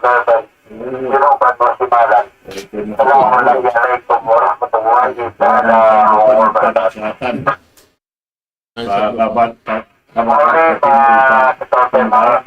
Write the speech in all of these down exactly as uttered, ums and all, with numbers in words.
Assalamu alaykum warahmatullahi taala wabarakatuh. Mari, Pak Ketua Tema.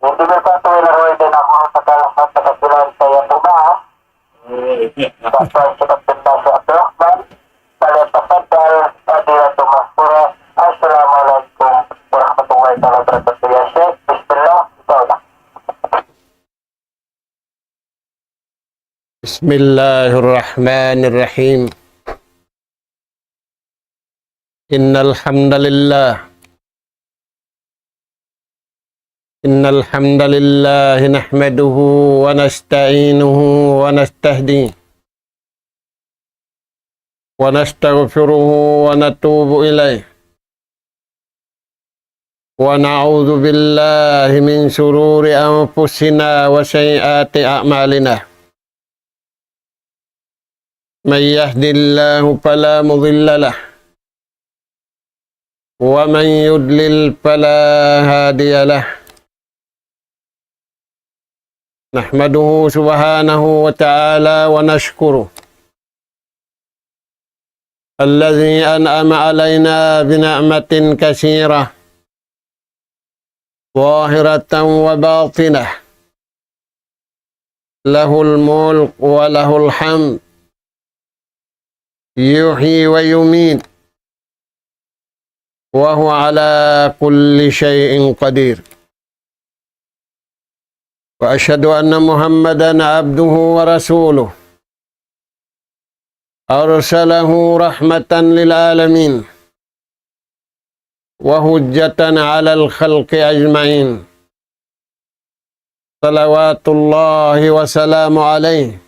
Hindi mo pa ito inaruhay din ako sa kalahat sa kasilan sa iyong pagkakas. Bapak Ustaz Abdullah Abdurrahman, فليتفضل فضيلة المذكور. السلام عليكم ورحمة الله تعالى وبركاته. يا شيخ، بسم الله، تفضل. بسم الله الرحمن الرحيم. إن الحمد لله إن الحمد لله نحمده ونستعينه ونستهديه ونستغفره ونتوب إليه، ونعوذ بالله من شرور أنفسنا وسيئات أعمالنا. من يهد الله فلا مضل له، ومن يضلل فلا هادي له. نحمده سبحانه وتعالى ونشكره الذي أنعم علينا بنعمة كثيرة ظاهرة وباطنة، له الملك وله الحمد، يحيي ويميت، وهو على كل شيء قدير. وأشهد أن محمدا عبده ورسوله، أرسله رحمة للعالمين وحجة على الخلق أجمعين، صلوات الله وسلامه عليه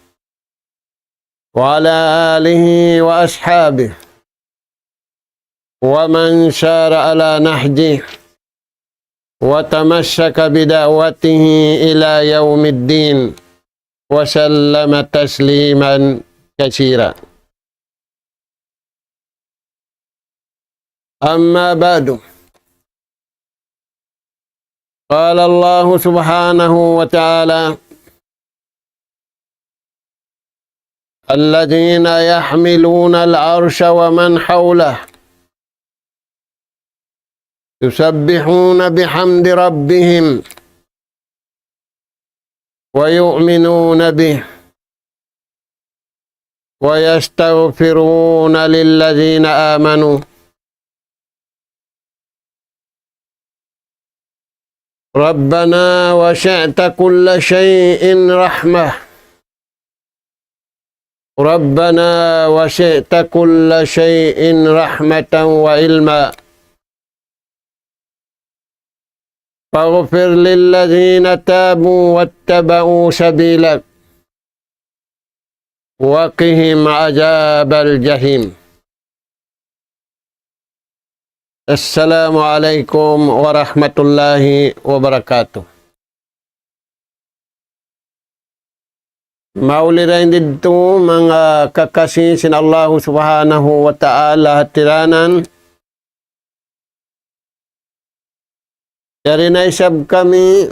وعلى آله وأصحابه ومن سار على نهجه وتمسك بدعوته إلى يوم الدين، وسلم تسليما كثيرا. أما بعد، قال الله سبحانه وتعالى: الذين يحملون العرش ومن حوله يسبحون بحمد ربهم ويؤمنون به ويستغفرون للذين آمنوا ربنا وسعت كل شيء رحمة، ربنا وسعت كل شيء رحمة وعلما، فاغفر للذين تابوا واتبعوا سبيلك وقهم عذاب الجحيم. السلام عليكم ورحمة الله وبركاته. Mauli dayn didtu manga kakasi sin Allahu Subhanahu wa Ta'ala hatiranan. Yari na isab kami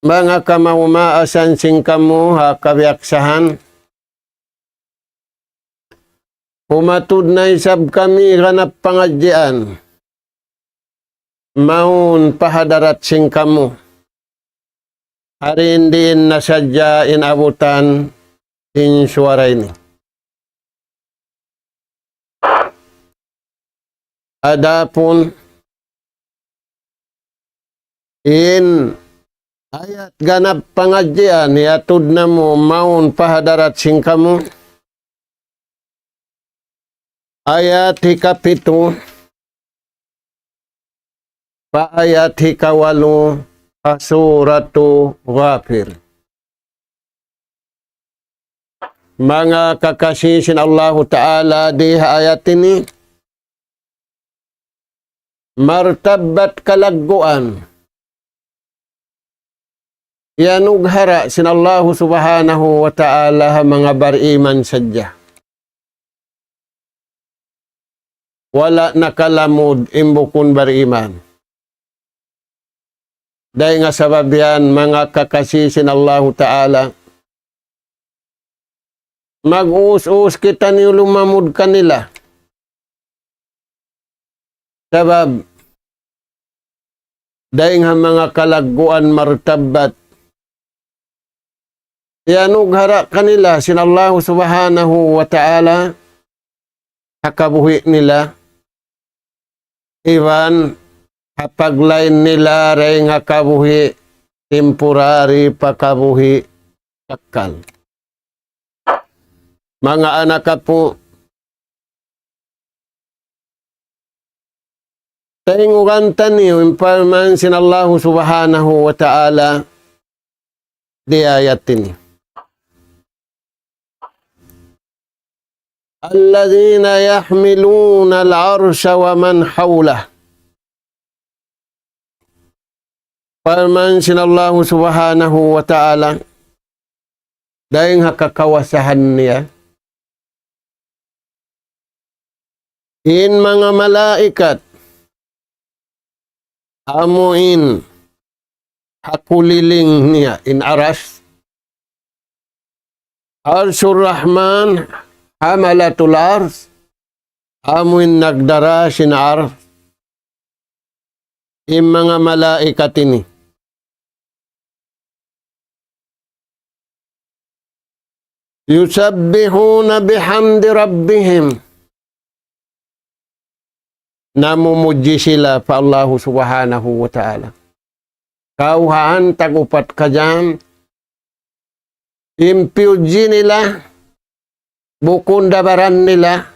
manga kamaumaasan sin kamu ha kabiyaksahan. Humatud na isab kami ganap pangadjian. mawn pa hadarat sin kamu. Hari in diin na sadja in abutan in suwara ini. Adapun in ayat ganap pangadjian, hiyatud namu' mawn pa hadarat sin kamu. Ayat hikapitu, pa ayat hikawalu, ha Suratu Ghafir. Manga kakasi sin Allahu Ta'ala di ha ayat ini, martabbat kalagguan iyanughara' sin Allahu Subhanahu wa Ta'ala ha manga bariman sadja. Wala' nakalamud in bukun bariman. Dayn ha sabab yan, manga kakasi sin Allahu Ta'ala, mag-us-us kitaniyu lumamud kanila. Sabab, dayn ha manga kalagguan martabbat iyanughara' kanila sin Allahu Subhanahu wa Ta'ala ha kabuhi' nila, iban ha paglain nila dayn ha kabuhi' temporary pa kabuhi' kakkal. Manga anak apu', tayngugan taniyu in parman sin Allahu Subhanahu wa Ta'ala di ayat ini. الذين يحملون العرش ومن حوله. Parman sin Allahu Subhanahu wa Ta'ala, dayn ha kakawasahan niya, in manga malaikat, amu in ha kuliling niya, in Aras. Arshur Rahman, Hamalatul Arsh, amu in nagdara sin Arsh, in manga malaikat ini. يسبحون بحمد ربهم. Namumudji sila pa Allahu Subhanahu wa Ta'ala. Kawhaan tag-upat ka jam, in piyudji nila, bukun dabaran nila,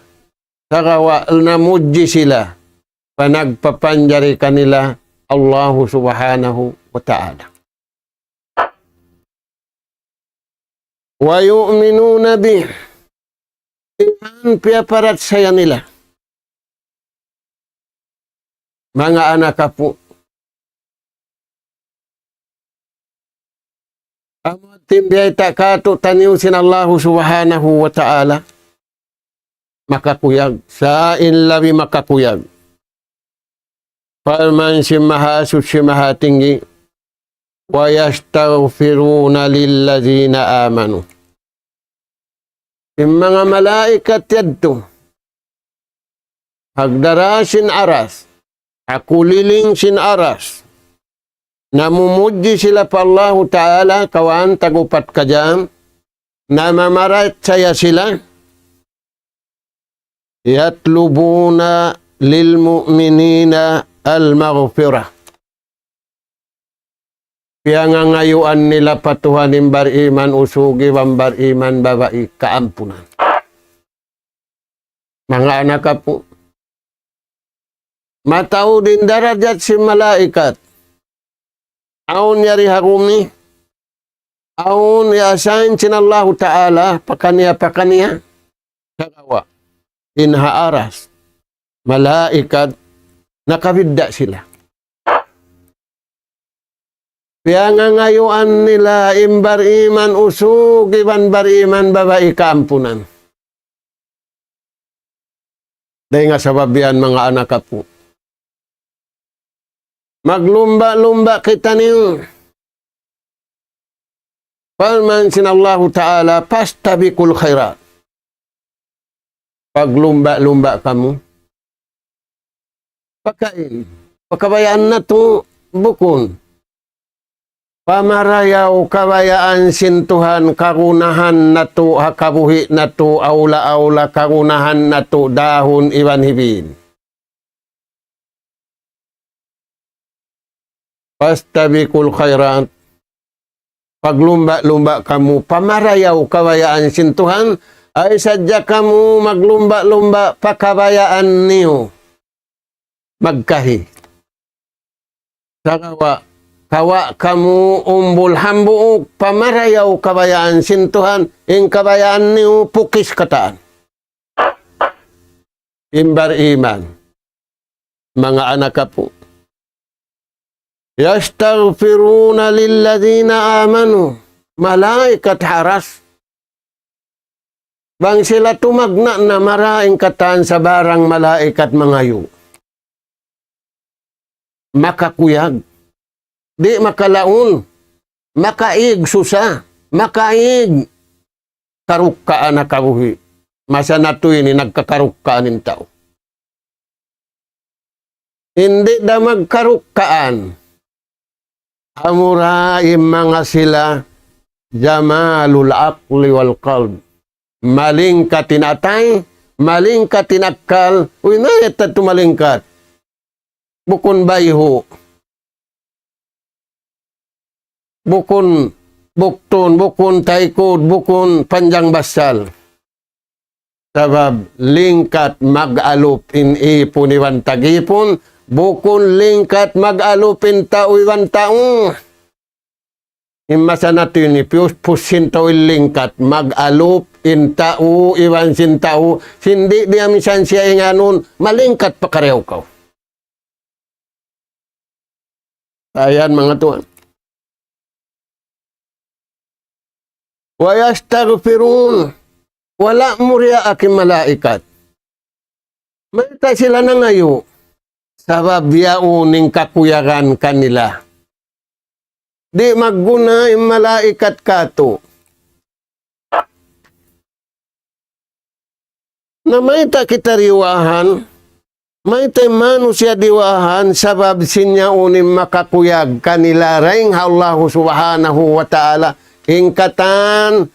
sagawa' namudji sila, pa nagpapanjari kanila Allahu Subhanahu wa Ta'ala. ويؤمنون به. Iman piyaparachaya nila. Manga anak apu'. Amu in biyayta' kātu'niyu sin Allahu Subhanahu wa Ta'ala. Makakuyag. Sa' in labi makakuyag. Parman sin Mahasuchi Mahatinggi, ويستغفرون للذين آمنوا. In manga malaikat yadtu, hagdara sin Aras, ha kuliling sin Aras, namumudji sila pa Allahu Ta'ala, kawhaan tag-upat ka jam, namamarachaya sila, يطلبون للمؤمنين المغفرة. Piyangangayuan nila pa Tuhan in bariman usug iban bariman babai kaampunan. Manga anak apu'. Mataud in darajat sin malaikat. Awn yari ha gumi. Awn i-assign sin Allahu Ta'ala pakaniya-pakaniya. Sagawa' in ha Aras, malaikat, nakabidda' sila. Piyangangayuan nila in bariman usug iban bariman babai kaampunan. Dayn ha sabab yan, manga anak apu', maglumba'-lumba' kitaniyu. Parman sin Allahu Ta'ala, فاستبقوا الخيرات. Paglumba'-lumba' kamu. Pakain. Pakabayaan natu', bukun. Pamarayaw kabayaan sin Tuhan, kagunahan natu', ha kabuhi' natu', awla-awla, kagunahan natu', dahun iban hibil. فاستبقوا الخيرات. Paglumba'-lumba' kamu, pamarayaw kabayaan sin Tuhan, ay sadja kamu maglumba'-lumba' pa kabayaan niyu. Magkahi. Sagawa', kawa' kamu umbul hambuuk, pamarayaw kabayaan sin Tuhan, in kabayaan niyu pukis katan. In bariman. Manga anak apu'. يستغفرون للذين آمنوا. Malaikat ha Aras. Bang sila tumagna' na marayaw katan sabarang malaikat mangayu'. Makakuyag. Di' makalaun. Makaig susa. Makaig karukkaan ha kabuhi'. Masa natu' ini nagkakarukkaan in tau. Di' da magkarukkaan. Amura in manga sila جمال العقل والقلب. Malingkat in atay, malingkat in akkal, uy, mayta' tuud malingkat. Bukun bayhu'. Bukun buktun, bukun taykud, bukun panjang basal. Sabab lingkat mag-alup in ipun iban tag-ipun, bukun lingkat mag-alup in tau iban tau. In masa natu' ini, piyuspus sin tau in lingkat, mag-alup in tau iban sin tau, sin di' niya minsan siya inganun, malingkat pa karayaw kaw. Ayan, manga tuwan. ويستغفرون. Wala' muriyaak in malaikat. Mayta' sila nangayu'? Sabab yaun in kakuyagan kanila. Di' magguna in malaikat katu'. Na mayta' kita diyawahan, mayta' in manusiya' diyawahan, sabab sin yaun in makakuyag kanila dayn ha Allahu Subhanahu wa Ta'ala. In katan,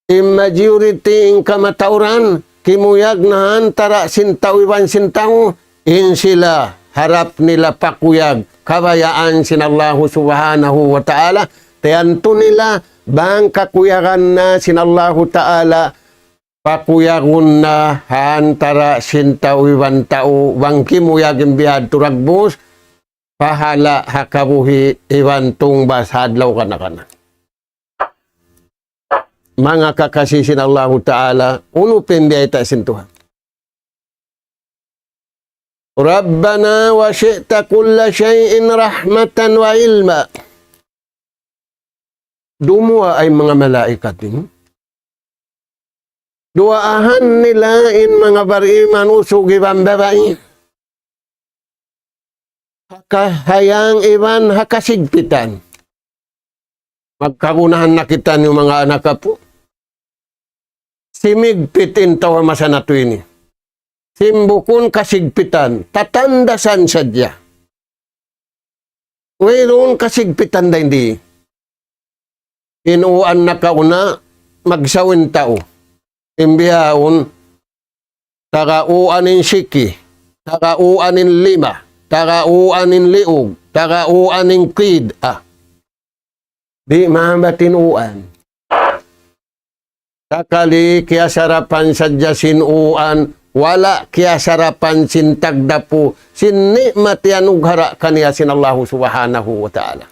in majority, in kamatauran, kimuyag na ha antara' sin tau iban sin tau, in sila harap nila pakuyag kabayaan sin Allahu Subhanahu wa Ta'ala, tiyantu nila, bang kakuyagan na sin Allahu Ta'ala, pakuyagun na ha antara' sin tau iban tau, bang kimuyag in biya' ha yadtu dagbus, pahala' ha kabuhi' iban tungbas ha adlaw kana-kana. Manga kakasi sin Allahu Ta'ala, unu pa in biyayta' sin Tuhan. ربنا وسعت كل شيء رحمة وعلما. Dumuwaa in manga malaikat ini. Duwaahan nila in manga bariman usug iban babai. Ha kahayang iban ha kasigpitan. Magkagunahan na kitaniyu manga anak apu'. Simigpit in tau ha masa natu' ini. Sin bukun kasigpitan, tatandasan sadja. Wayruun kasigpitan dayn di. In uwan nakauna, magsaw in tau. In bihaun, taga uwan in siki, taga uwan in lima, taga uwan in liug, taga uwan in kid. Ah. Di' mahambat in uwan. Sakali kiyasarapan sadja sin uwan, wala' kiyasarapan sin tagdapu, sin ni'mat iyanughara' kaniya sin Allahu Subhanahu wa Ta'ala.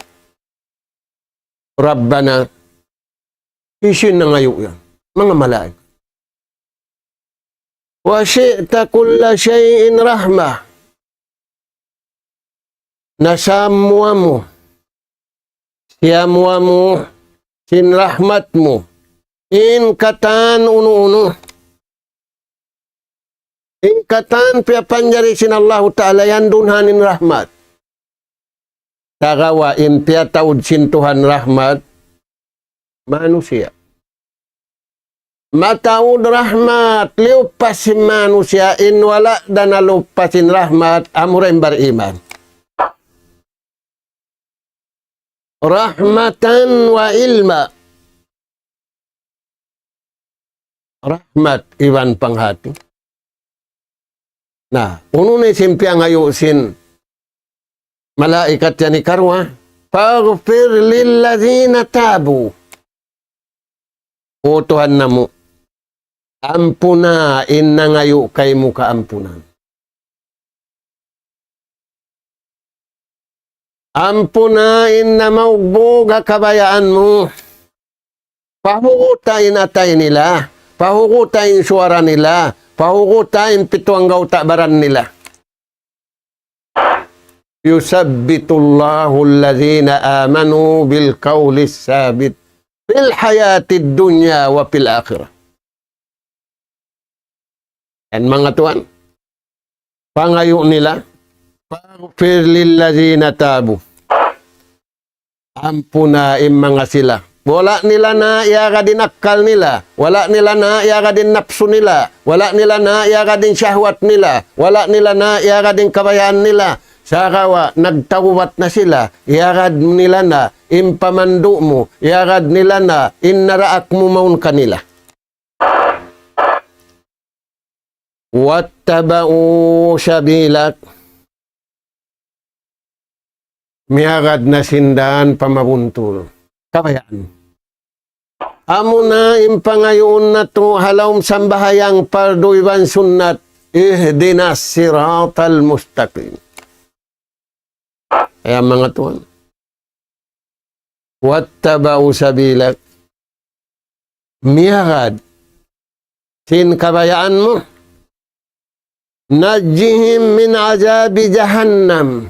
Rabbana, hisiyu in nangayu' yan? Manga malaikat. وسعت كل شيء رحمة. Nasammuwa mu, siyammuwa mu sin rahmat mu in katan unu-unu. In katan piyapanjari sin Allahu Ta'ala yan duun ha in rahmat. Sagawa' in piyataud sin Tuhan rahmat, manusiya'. Mataud rahmat, liyupas sin manusiya' in wala' da naluppas sin rahmat, amura in bariman. Rahmatan wa ilma. Rahmat iban panghati. Na, unu na in piyangayu' sin malaikat yan hikaruwa, "Faghfir lilladhina tabu." O Tuhan namu', ampuna in nangayu' kaymu kaampunan. Ampuna in namaugbug ha kabayaan mu. Pahuguta in atay nila, pahuguta in suwara nila, pahuguta in pitu anggawta' baran nila. يثبت الله الذين آمنوا بالقول الثابت في الحياة الدنيا وفي الآخرة. Yan manga tuwan, pangayu' nila, "Faghfir lilladhina tabu." Ampuna in manga sila. Wala' nila na iyagad in akkal nila. Wala' nila na iyagad in napsu nila. Wala' nila na iyagad in shahwat nila. Wala' nila na iyagad in kabayaan nila. Sagawa' nagtawbat na sila. Iyagad nila na in pamandu' mu. Iyagad nila na in naraak mu mawn kanila. واتبعوا سبيلك. Miyagad na sin dan pa mabuntul. Kabayaan. Amuna in pangayuun natu' ha lawm sambahayang pardu iban sunnat. اهدنا الصراط المستقيم. Ay, manga tuwan. واتبعوا سبيلك. Miyagad sin kabayaan mu. نجهم من عذاب جهنم.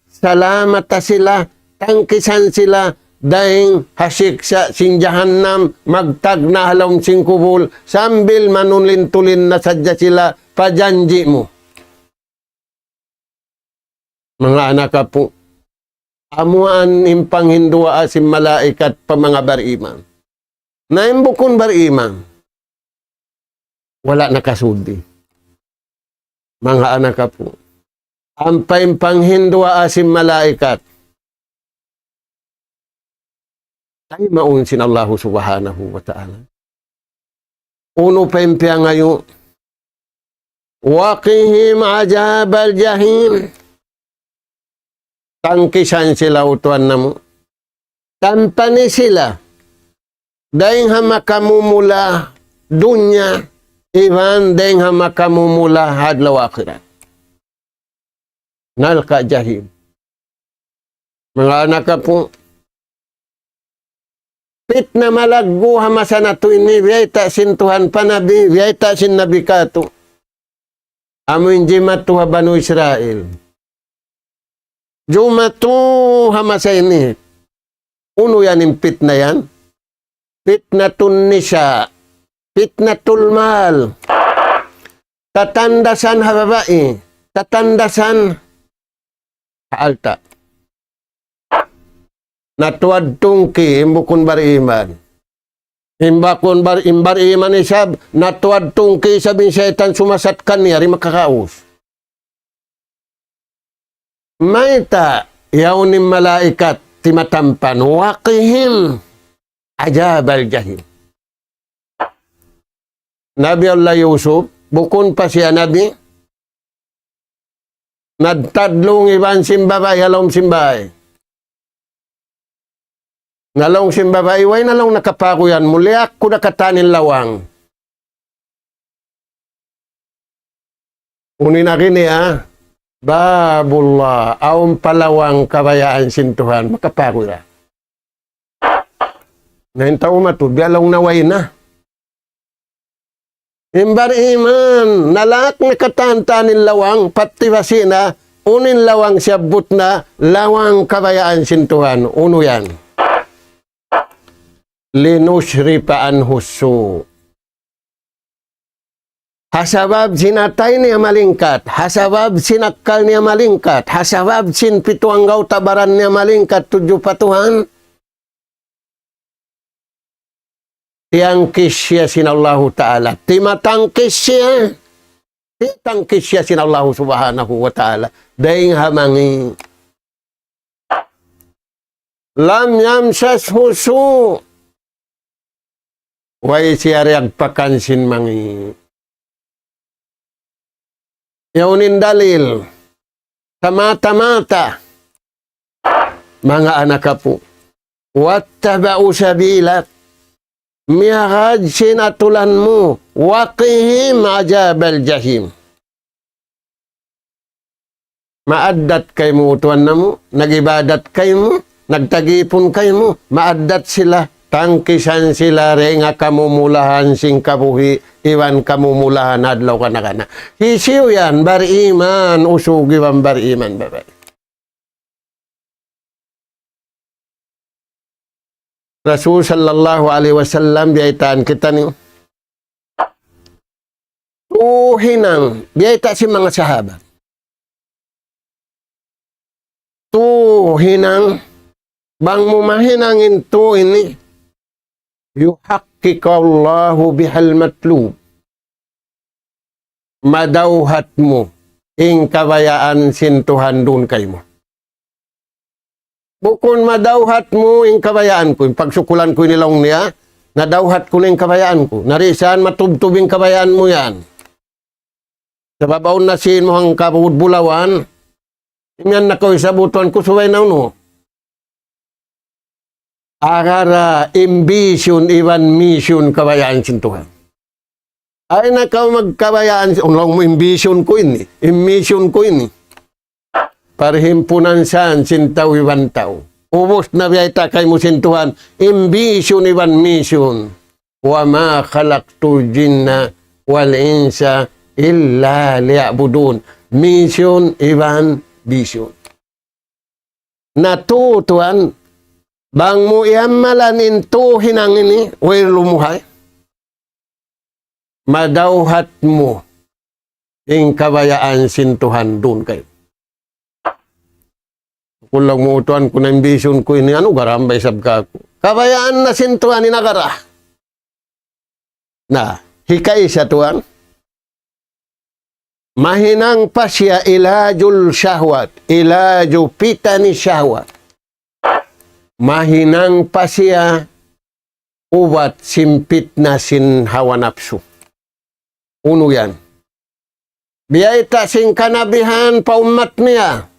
Salamata sila, tangkisan sila, dayn ha siksa' sin jahannam, magtagna' ha lawm sin kubul, sambil manulin-tulin na sadja sila pa janji' mu. Manga anak apu', amuan in panghinduwaa sin malaikat pa manga bariman. Na in bukun bariman, wala' nakasudi. Manga anak apu', ampa in panghinduwaa sin malaikat, taymaun sin Allahu Subhanahu wa Ta'ala. Unu pa in piyangayu'? وقهم عذاب الجحيم. Tangkisan sila, O Tuhan namu'. Tampani sila. Dayn ha makamumula dunya, iban dayn ha makamumula adlaw akhirat. Narka' jahim. Manga anak apu', pitna malaggu' ha masa natu' ini, biyayta' sin Tuhan pa Nabi, biyayta' sin Nabi katu'. Amu in jimatu ha Banu Israil. Jumatu ha masa ini. Unu yan in pitna yan? Pitnatun nisa. Pitnatul mal. Tatandasan ha babai. Tatandasan ha alta'. Natuwad tungki, in bukun bariman. In bukun bar-, in bariman isab, natuwad tungki isab in saytan sumasat kaniya, di' makakaus. Mayta', yaun in malaikat timatampan, وقهم عذاب الجحيم. Nabi Allah Yusuf, bukun pa siya nabi, nagtadlung iban sin babai, ha lawm sin bay. Na laung sin babai, "Way na laung nakapaguyan mu, liyaak ku da katan in lawang." Unu in agi niya, "Babullah, awn pa lawang kabayaan sin Tuhan, makapaguyan." Na in tau matu, biya' laung na way na. In bariman, nalaak na katan-katan in lawang, pati basi na, unu in lawang siyabbut na, lawang kabayaan sin Tuhan, unu yan? لنصرف عنه السوء. Ha sabab sin atay niya malingkat, ha sabab sin akkal niya malingkat, ha sabab sin pitu anggawta' baran niya malingkat tudju pa Tuhan, tiyangkis siya sin Allahu Ta'ala. Timatangkis siya, tiyangkis siya sin Allahu Subhanahu wa Ta'ala. Dayng ha mangi'. لم يمسسه سوء. Way siya riyagpakan sin mangi'. Yaun in dalil. Sa mata-mata. Manga anak apu'. واتبعوا سبيله. Miyagad sin atulan mu. وقهم عذاب الجحيم. Maaddat kaymu tuwan namu', nag-ibadat kaymu, nagtagipun kaymu, maaddat sila, tangkisan sila, dayng ha kamumulahan sin kabuhi', iban kamumulahan adlaw kana-kana. Hisiyu yan, bariman, usug iban bariman, babai. Rasul sallallahu alayhi wasallam, biyaytaan kitaniyu. Tu hinang, biyayta' sin manga sahabat. Tu hinang, bang mu mahinang in tu ini, يحقق الله بها المطلوب. Madawhat mu in kabayaan sin Tuhan duun kaymu. Bukun madawhat mu in kabayaan ku, in pagsukulan ku ini laung niya, nadawhat ku na in kabayaan ku. Na di' sa matubtub in kabayaan mu yan. Sabab awn na sin mu hangka bud bulawan, imiyan na kaw isab tuwan ku subay na unu. Agara in vision iban mission kabayaan sin Tuhan. Ay na kaw magkabayaan, unlaung mu in vision ku ini, in mission ku ini. Parhimpunan san sin tau iban tau. Ubus na biyayta' kaymu sin Tuhan, in vision iban mission. وما خلقت الجن والإنس إلا ليعبدون. Mission iban vision. Na tu tuwan, bang mu iyamalan in tu hinang ini, way lumuhay. Madawhat mu in kabayaan sin Tuhan duun kaymu. Kulang mu tuwan ku na in vision ku ini, anu garambay sab kaku'. Kabayaan na sin Tuhan in agara. Na, hikaisa tuwan. Mahinang pa siya علاج الشهوات, علاج فتن الشهوات. Mahinang pa siya ubat sin pitna sin hawa napsu. Unu yan? Biyayta' sin kanabihan pa ummat niya.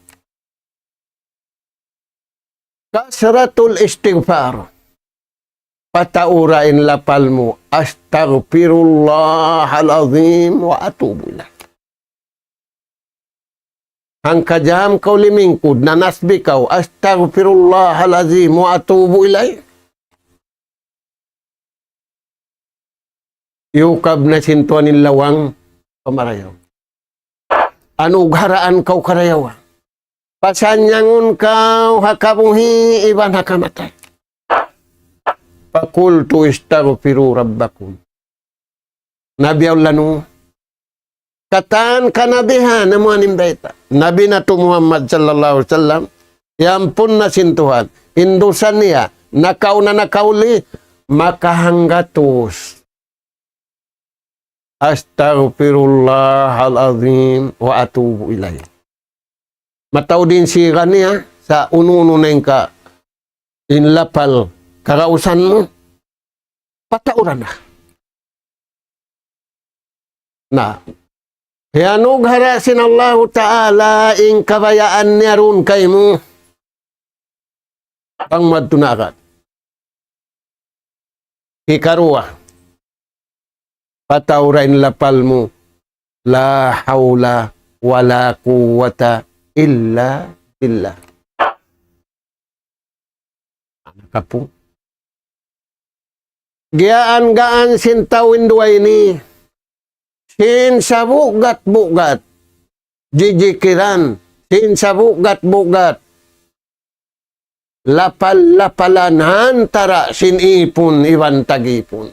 كثرة الاستغفار. Pataura in lapal mu, أستغفر الله العظيم وأتوب إليه. Hangka jam kaw limingkud, nanasbih kaw, أستغفر الله العظيم وأتوب إليه. Iyukab na sin Tuhan in lawang pamarayaw. Anu, garaan kaw karayawan. Pasanyangun kaw ha kabuhi' iban ha kamatay. فقلت استغفروا ربكم. Nabi Allah nu, katan kanabihan, amu in bayta'. Nabi natu' Muhammad sallallahu alayhi wasallam, iyampun na sin Tuhan. In dusa niya, nakauna nakauli, makahanggatus. أستغفر الله العظيم وأتوب إليه. Mataud in siga niya, sa' unu-unu na in ka, in lapal, kagausan mu, pataura na. Na, hiyanughara' sin Allahu Ta'ala in kabayaan niya duun kaymu. Bang madtu na agad. Hikaruwa, pataura in lapal mu, لا حول ولا قوة إلا بالله. Anak apu'. Giyaan-gaan sin tau in duwa ini. Sin sabugat-bugat. Jijikiran. Sin sabugat-bugat. Lapal-lapalan ha antara' sin ipun iban tag-ipun.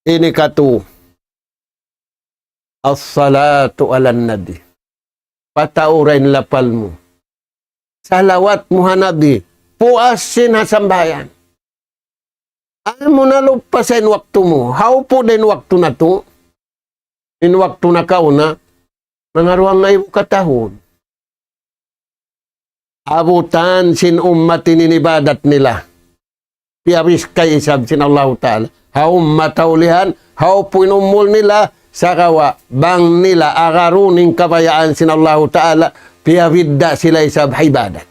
Ini katu. الصلاة على النبي. Pataura in lapal mu. Salawat mu ha Nabi. Puas sin ha sambahayang. Amu na lupa sa in waktu mu. Hawpu da in waktu natu'. In waktu nakauna, manga duwa ngaibu katahun. Abutan sin ummat ini in ibadat nila. Piyabiskay isab sin Allahu Ta'ala. Ha ummat ha ulihan, hawpu in umul nila, sagawa' bang nila agarun in kabayaan sin Allahu Ta'ala, piyabidda' sila isab ha ibadat.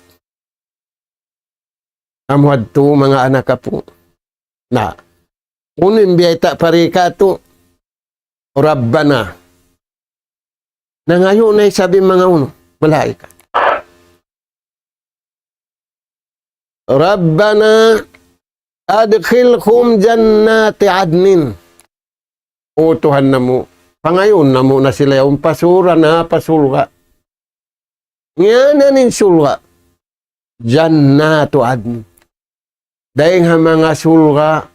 Amu yadtu manga anak apu'. Na, unu in biyayta' pa ri katu', Rabbana. Nangayu' na isab in manga unu, malaikat. Rabbana adkhilhum jannati adnin. O Tuhan namu', pangayuun namu' na sila yaun pa sura na pa surga'. Ngiyanan in surga'. Jannatu adn. Dayng ha manga surga'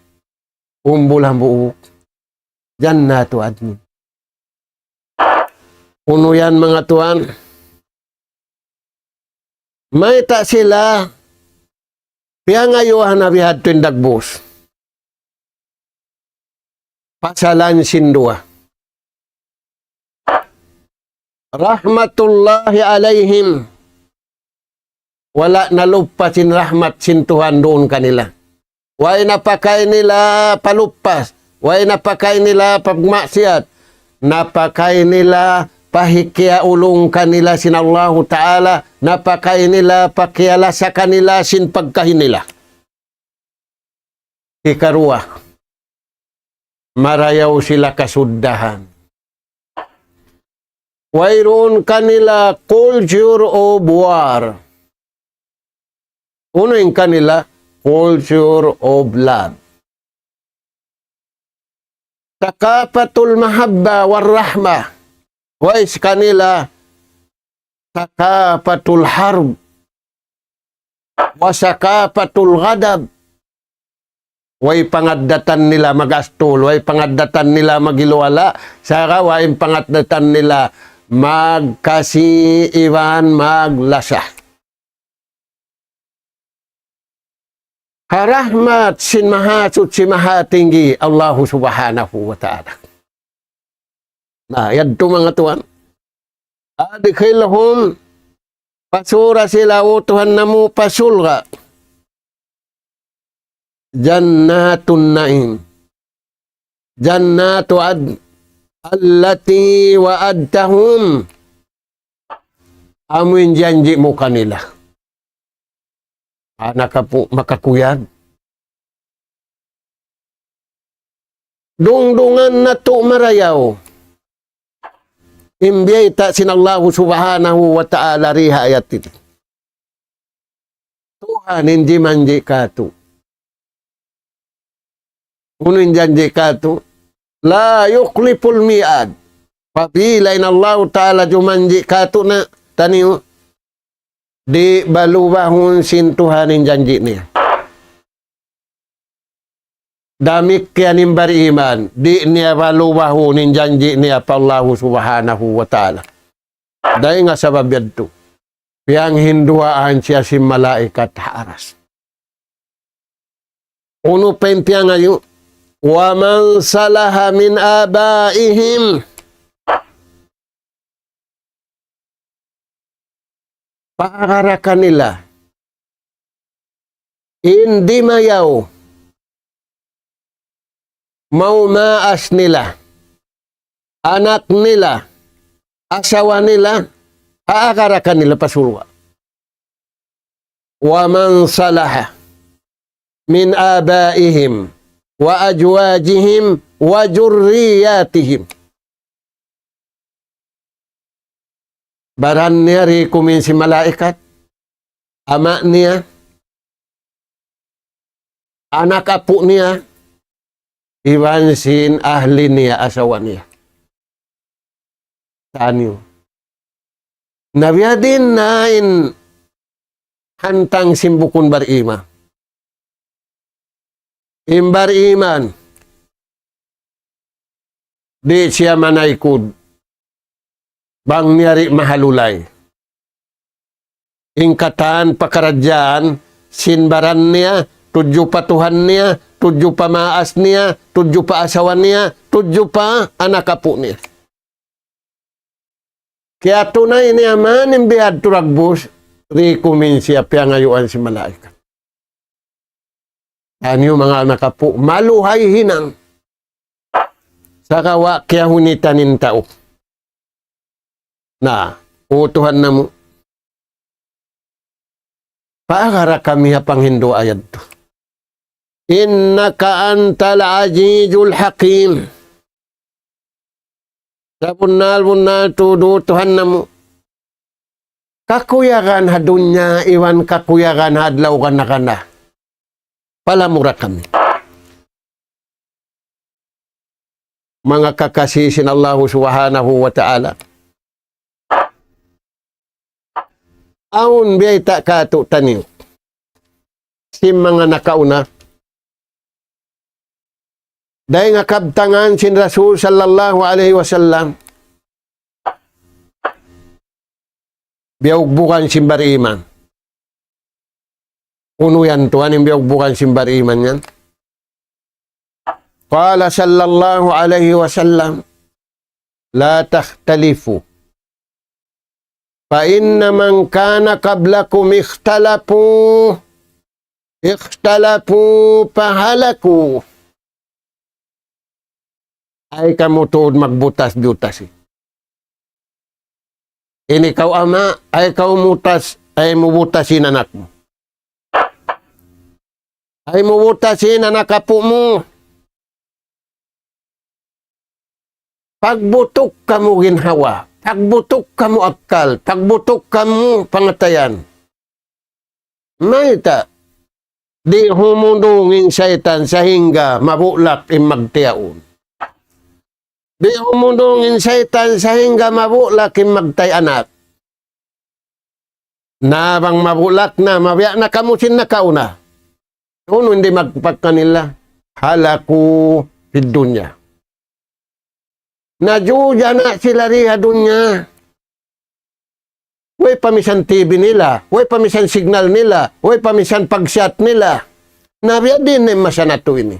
umbul hambuuk. Jannatu adn. Unu yan manga tuwan? Mayta' sila piyangayuan na bihadtu in dagbus. Pasalan sin duwa. Rahmatullahi alayhim. Wala' nalupa sin rahmat sin Tuhan duun kanila. Way na pakay nila palupas. Way na pakay nila pagmaksiyat. Napakay nila pahikiyaulung kanila sin Allahu Ta'ala. Napakay nila pakiyalasa kanila sin pagkahi nila. Hikaruwa, marayaw sila kasuddahan. Wayruun kanila culture of war. Unu in kanila? Culture of love. Thaqafatul mahabba war rahma. Way sa kanila thaqafatul harb. Wa thaqafatul ghadab. Way pangaddatan nila mag-astul, way pangaddatan nila magiluwala, sagawa' in pangaddatan nila magkasi iban maglasa. Ha rahmat sin Mahasuchi Mahatinggi, Allahu Subhanahu wa Ta'ala. Na, yadtu manga tuwan. Adkhilhum, pasura sila, O Tuhan namu', pa surga'. Jannatun Na'im. Jannatu Adn. Allati wa'adtahum. Amu in janji' mu kanila. Anak apu' makakuyag. Dungdungan natu' marayaw in biyayta' sin Allahu Subhanahu wa Ta'ala di ha ayat ini. Tuhan in jimanji' katu'. Unu in janji' katu'? La yukhliful mi'ad. Apabila in Allahu Ta'ala jumanji' katu' na taniyu, di' balubahun sin Tuhan in janji' niya. Damikkiyan in bariman, di' niya balubahun in janji' niya pa Allahu Subhanahu wa Ta'ala. Dayn ha sabab yadtu, piyanghinduwaan siya sin malaikat ha aras. Unu pa in piyangayu'? ومن صلح من آبائهم. Paagara kanila in dimayaw, maas nila, anak nila, asawa nila, paagara kanila pa surga'. ومن صلح من آبائهم وأزواجهم وذرياتهم. Baran niya di' kumin sin malaikat, ama' niya, anak apu' niya, iban sin ahli niya, asawa niya. Taniyu. Na biya' diin na in hantang sin bukun bariman. In bariman, di' siya manaykud bang niya di' mahalulay. In katan pakaradjaan sin baran niya, tudju pa Tuhan niya, tudju pa maas niya, tudju pa asawa niya, tudju pa anak apu' niya. Kiyatunay niya man in bihadtu dagbus, recommend siya piyangayuan sin malaikat. Aniyu manga anak apu', maluhay hinang. Sagawa' kiyahunitan in tau. Na, O Tuhan namu', paagara kami ha panghindu' ayat tu. إنك أنت العزيز الحكيم. Sabunnal-bunnal tuud Tuhan namu'. Kakuyagan ha dunya iban kakuyagan ha adlaw gana-gana. Palamura kami. Manga kakasi sin Allahu Subhanahu wa Ta'ala. Awn biyayta' kātu'niyu sin manga nakauna. Dayn ha kabtangan sin Rasul sallallahu alayhi wasallam. Biyugbugan sin bariman. Unu yan tuwan in biyugbugan sin bariman yan. قال صلى الله عليه وسلم: لا تختلفوا، فإن من كان قبلكم اختلفوا، اختلفوا فهلكوا. Ay kamu tuud magbutas-butas. Ini kaw ama', ay kaw mutas, ay mu butas in anak mu. Ay mu butas in anak apu' mu. Pagbutuk kamu ginhawa, pagbutuk kamu akkal, pagbutuk kamu pangatayan. Mayta', di' humundung in saytan sahingga mabulak in magtiyaun. Di' humundung in saytan sahingga mabulak in magtay anak. Na bang mabulak na, mabiya' na kamu sin nakauna. Unu in dimagpak kanila? هلكوا في الدنيا. Najujana sila di ha dunya. Way pa misan T V nila, way pa misan signal nila, way pa misan pag-chat nila. Na biya' diin na in masa natu' ini.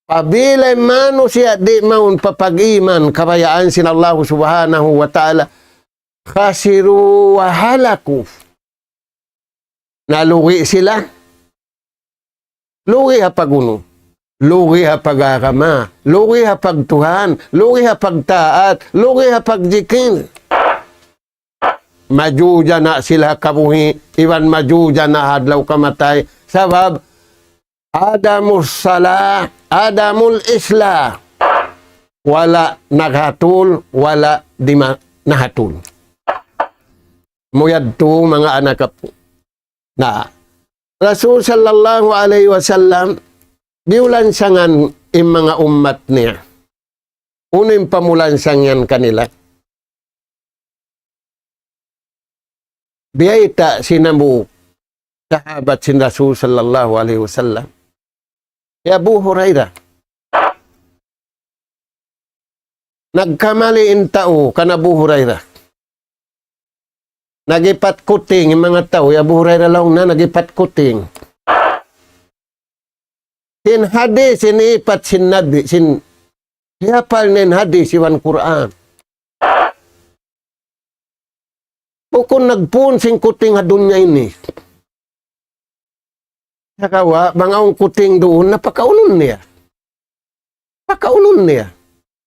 Apabila in manusiya' di' mawn pa pag-iman kabayaan sin Allahu Subhanahu wa Ta'ala, خسروا وهلكوا. Nalugi sila. Lugi ha pag-unu? Lugi ha pag-agama, lugi ha pag-Tuhan, lugi ha pagtaat, lugi ha pagzikir. Majujana sila kabuhi', iban majujana ha adlaw kamatay. Sabab, عدم الصلاة، عدم الإصلاح. Wala' naghatul, wala' di' ma-, nahatul. Amu yadtu manga anak apu'. Na, Rasul sallallahu alayhi wasallam, biyulansangan in manga ummat niya. Unu in pamulansang yan kanila? Biyayta' sin hambuuk sahabat sin Rasul sallallahu alayhi wasallam. Hi Abu Hurairah. Nagkamali' in tau kan Abu Hurairah. Nag-ipat kuting in manga tau, hi Abu Hurairah laung niya nag-ipat kuting. Sin hadith, sin ipat sin Nabi, sin hiyapal niya in hadith iban Qur'an. Bukun nagpun sin kuting ha dunya ini. Sagawa', bang awn kuting duun, na pakaunun niya. Pakaunun niya.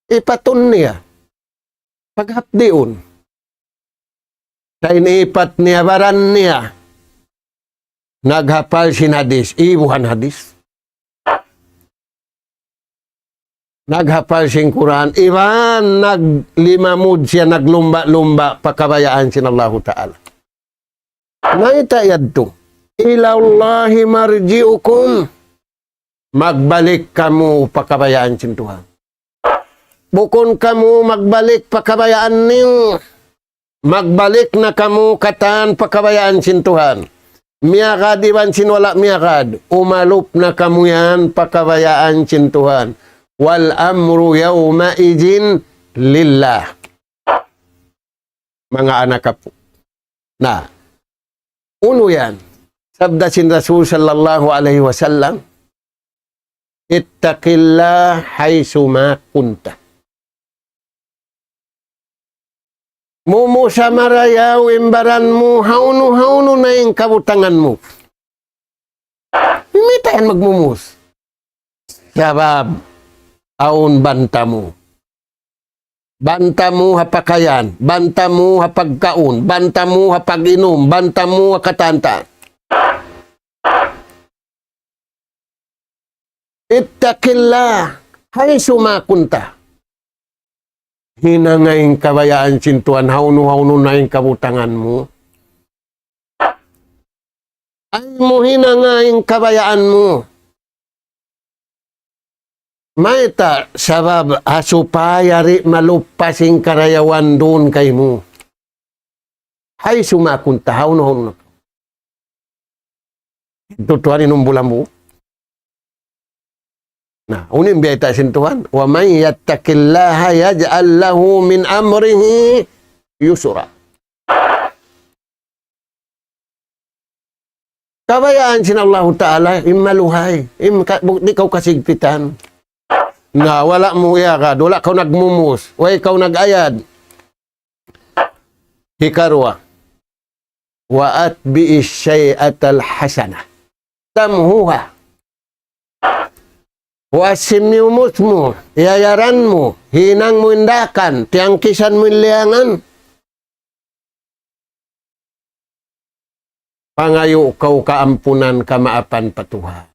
Ipatun niya. Paghapdiun. Sa' in ipat niya, baran niya. Naghapal sin hadith, ibuhan hadith. Naghapal sin Qur'an, iban naglimamud siya, naglumba'-lumba' pa kabayaan sin Allahu Ta'ala. Mayta' yadtu? إلى الله مرجعكم. Magbalik kamu pa kabayaan sin Tuhan. Bukun kamu magbalik pa kabayaan niyu. Magbalik na kamu katan pa kabayaan sin Tuhan. Miyagad iban sin wala' miyagad, umalup na kamu yan pa kabayaan sin Tuhan. والأمر يومئذ لله. Manga anak apu'. Na, unu yan? Sabda sin Rasul sallallahu alayhi wasallam, "Ittaqillah haythuma kunta." Mumusa marayaw in baran mu, hawnu-hawnu na in kabutangan mu. Mayta' yan magmumus? Sabab, awn banta mu. Banta mu ha pakayan, banta mu ha pagkaun, banta mu ha pag-inum, banta mu ha katan-katan. Ittaqillah haythuma kunta. Hinanga in kabayaan sin Tuhan, hawnu-hawnu na in kabutangan mu. Ay mu hinanga in kabayaan mu. Mayta'? Sabab ha supaya di' maluppas in karayawan duun kaymu. Haythuma kunta, hawnu-hawnu na. Tutuan inum bulan bu. Na, unu in biyayta' sin Tuhan, "Wa man yattaqillaha yaj'al lahu min amrihi yusra." Kabayaan sin Allahu Ta'ala, in maluhay, in ka-, bu-, di' kaw kasigpitan. Na, wala' mu iyagad, wala' kaw nagmumus, way kaw nag-ayad. Hikaruwa, "Wa atbi'ish sayyi'atal hasanah tamhuha." Wa simiyumus mu, iyayaran mu, hinang mu in dakan, tiyangkisan mu in liyangan. Pangayu' kaw kaampunan, kamaapan pa Tuhan.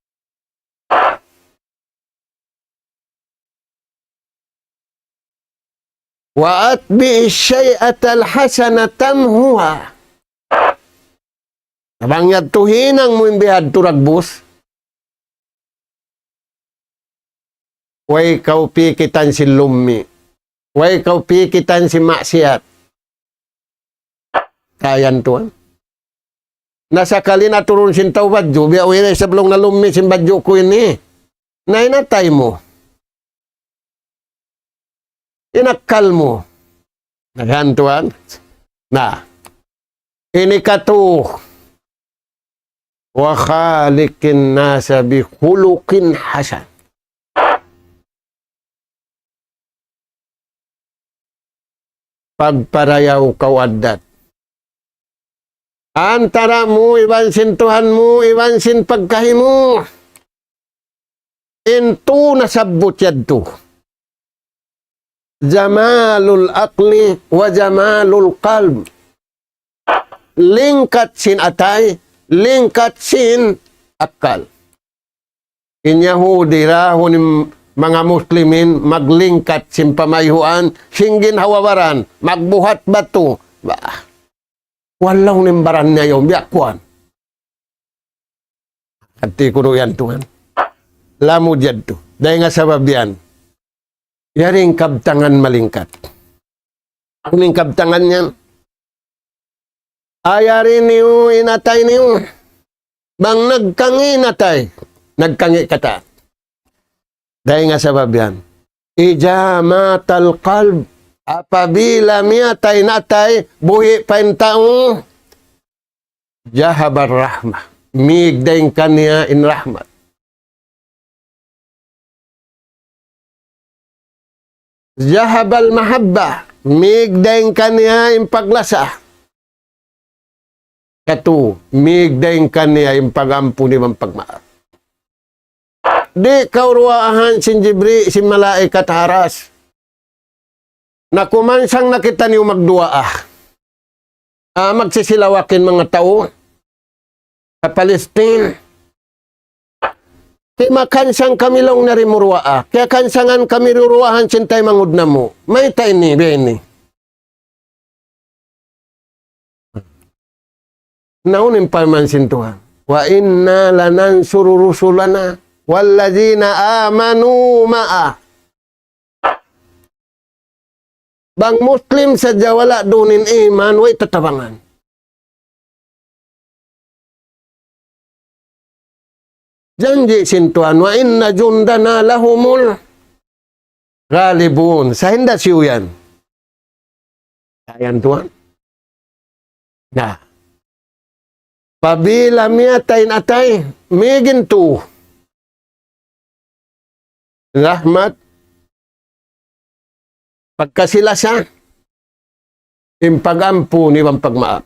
"Wa atbi'ish sayyi'atal hasanah tamhuha." Bang yadtu hinang mu in bihadtu dagbus. Way kaw pikitan sin lummi'. Way kaw pikitan sin maksiyat. Kayan tuwan. Na sakali naturun sin tau badju', biya' way na isab laung na lummi' sin badju' ku ini. Na in atay mu. In akkal mu. Na yan tuwan. Na. Ini katu. "Wa khaliqin nasa bi khuluqin hasan." Pagparayaw kaw addat. Antara' mu iban sin Tuhan mu, iban sin pagkahi mu. In tū nasabbut yadtu. Jamalul aqli wa jamalul qalb. Lingkat sin atay, lingkat sin akkal. In Yahudi rahun in manga Muslimin maglingkat sin pamayhuan, sin ginhawa-baran, magbuhat batu. Bah. Walaw in baran niya yaun, biya' kuwan. Hati kunu' yan tuwan. Lamud yadtu. Dayn ha sabab yan. Yari in kabtangan malingkat. Unu in kabtangan yan? Ayari niyu in atay niyu. Bang nagkangi' in atay, nagkangi' katan. Dayn ha sabab yan. Idha matal qalb, apabila miyatay in atay, buhi' pa in tau, dhahabar rahmah. Mīg dayn kaniya in rahmat. Dhahabal mahabbah, mīg dayn kaniya in paglasa. Katu, mīg dayn kaniya in pag-ampun iban pagmaap. Di' kaw duwaahan sin Jibril, sin malaikat ha Aras. Na kumansang na kitaniyu magduwaa. Ah, magsisilawak in manga tau ha Palestine. Kay makansang kami laung niya di' mu duwaa. Kiyakansangan kami duwaahan sin taymanghud namu'. Mayta' ini, biya' ini. Na unu in parman sin Tuhan? وإنا لننصر رسلنا والذين آمنوا معه. Bang Muslim sadja wala' duun in iman, way tatabangan. Janji' sin Tuhan, وإن جندنا لهم الغالبون. Sa hinda siyu yan. Ayan tuwan. Na. Apabila miyatay in atay, mīg in tū. Rahmat, pagkasi-lasa, in pag-ampun iban pagmaap.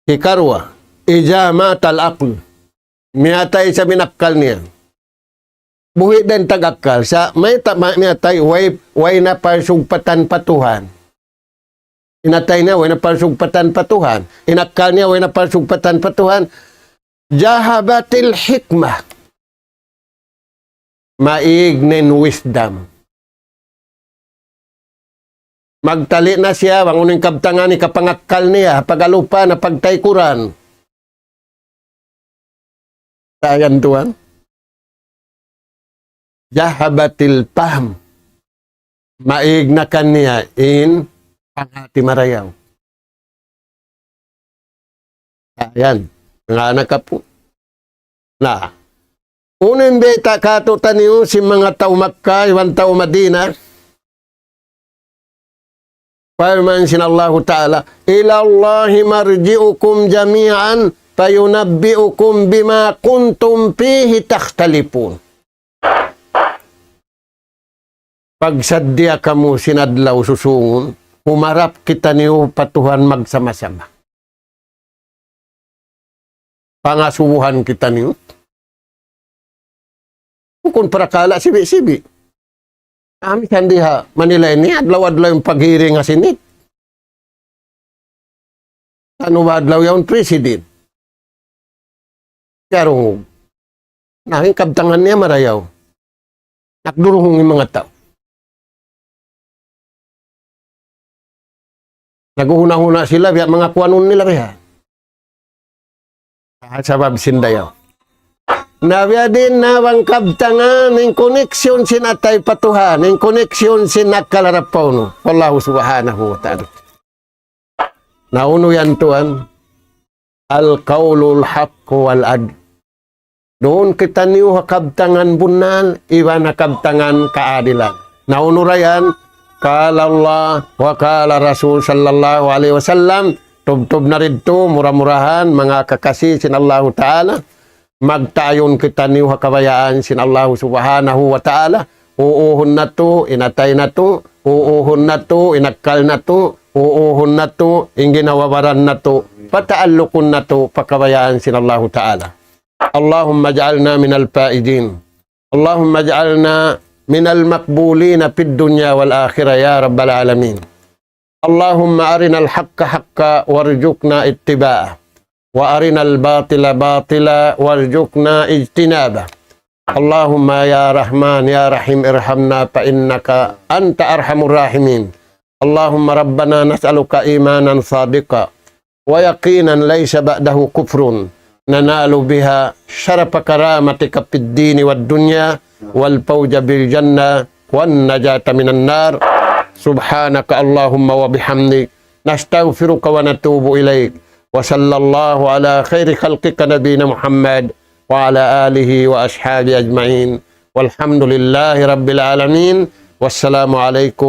Hikaruwa, إذا مات العقل. Miyatay isab in akkal niya. Buhi' da in tag-akkal. Sa' mayta', ma-, miyatay, way, way na parsugpatan pa Tuhan. In atay niya, way na parsugpatan pa Tuhan. In akkal niya, way na parsugpatan pa Tuhan. ذهبت الحكمة. Maīg na in wisdom. Magtali' na siya, bang unu in kabtangan hikapangakkal niya, pag-alupan na pagtaykuran. Sa' yan tuwan. ذهبت الفهم. Maīg na kaniya in panghati marayaw. Ayan. Nga anak apu. Na. Unu in bayta' kātu'niyu sin manga tau Makkah, iban tau Madinah. Parman sin Allahu Ta'ala, إلى الله مرجعكم جميعا فينبئكم بما كنتم فيه تختلفون. Pagsaddiya kamu sin adlaw susūngun, humarap kitaniyu pa Tuhan magsama-sama. Pangasubuhan kitaniyu. Bukun parakala' sibi'-sibi'. Kami kan di ha Manila ini, adlaw-adlaw in paghiring ha Senate. Unu ba adlaw yaun president? Karungug. Na, in kabtangan niya marayaw. Nagduruhung in manga tau. Naguhuna-huna sila, biya' manga kuanun nila biya'. Ah, sabab sin dayaw. Na biya' diin na bang kabtangan, in koneksyon sin atay pa Tuhan, in koneksyon sin akkal harap pa unu. Wallahu subhanahu wa ta'ala. Na unu yan tuwan, القول الحق والعدل. Duun kitaniyu ha kabtangan bunnal, iban ha kabtangan kaadilan. Na unu ra yan, قال الله وقال الرسول صلى الله عليه وسلم, tubtub na didtu, mura-murahan, manga kakasi sin Allahu Ta'ala, magtayun kitaniyu ha kabayaan sin Allahu Subhanahu wa Ta'ala, uuhun natu', in atay natu', uuhun natu', in akkal natu', uuhun natu', in ginhawa-baran natu', pataallukun natu', pa kabayaan sin Allahu Ta'ala. اللهم اجعلنا من الفائزين. اللهم اجعلنا من المقبولين في الدنيا والآخرة يا رب العالمين. اللهم أرنا الحق حقا وارزقنا اتباعه، وأرنا الباطل باطلا وارزقنا اجتنابه. اللهم يا رحمن يا رحيم ارحمنا فإنك أنت أرحم الراحمين. اللهم ربنا نسألك إيمانا صادقا ويقينا ليس بعده كفر ننال بها شرف كرامتك في الدين والدنيا والفوز بالجنة والنجاة من النار. سبحانك اللهم وبحمدك، نستغفرك ونتوب إليك. وصلى الله على خير خلقك نبينا محمد وعلى آله وأصحابه أجمعين. والحمد لله رب العالمين. والسلام عليكم.